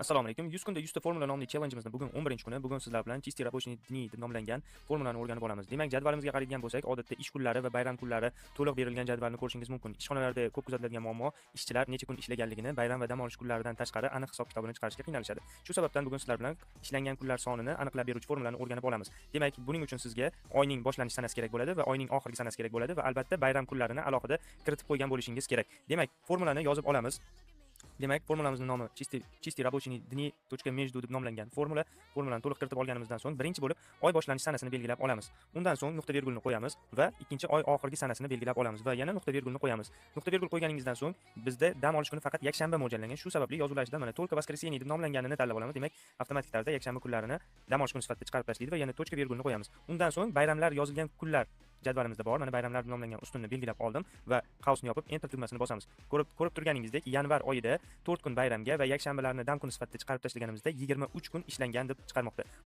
Assalomu alaykum. 100 kunda 100 ta formula nomli challenge'imizni bugun 11-kuni. Bugun sizlar bilan "Чистые рабочие дни" deb nomlangan formulani o'rganib olamiz. Demak, jadvalimizga qaraydigan bo'lsak, odatda ish kunlari va bayram kunlari to'liq berilgan jadvalni ko'rishingiz mumkin. Ishxonalarda ko'p kuzatiladigan muammo: ishchilar necha kun ishlaganligini bayram va dam olish kunlaridan tashqari aniq hisob-kitobini chiqarishga qiynalishadi. Shu sababdan bugun sizlar bilan ishlangan kunlar sonini aniqlab beruvchi formulani o'rganib olamiz. Demak, buning uchun sizga oyning boshlanish sanasi kerak bo'ladi va oyning oxirgi sanasi kerak bo'ladi va albatta bayram kunlarini alohida kiritib qo'ygan bo'lishingiz kerak. Demak, formulani yozib olamiz. Demak, formulamizning nomi чистые рабочие дни точка между deb nomlangan formula. Formulani to'liq kiritib olganimizdan so'ng birinchi bo'lib oy boshlanish sanasini belgilab olamiz. Undan so'ng nuqta vergulni qo'yamiz va ikkinchi oy oxirgi sanasini belgilab olamiz va yana nuqta vergulni qo'yamiz. Nuqta vergul qo'yganingizdan so'ng bizda dam olish kuni faqat yakshanba mo'ljallangan. Shu sababli yozuvlashda mana "только воскресенье" deb nomlanganini tanlab olamiz. Demak, avtomatik tarzda yakshanba kunlarini dam olish kuni sifatida chiqarib tashlaydi va yana точка vergulni qo'yamiz. Undan so'ng bayramlar yozilgan kunlar jadvalimizda bor. Mana, bayramlar deb nomlangan ustunni belgilab oldim va qavsni yopib, enter tugmasini bosamiz. Ko'rib turganingizdek, yanvar oyida 4 kun bayramga va yakshanbalarni dam kuni sifatida chiqarib tashlaganimizda 23 kun ishlangan deb chiqarmoqda.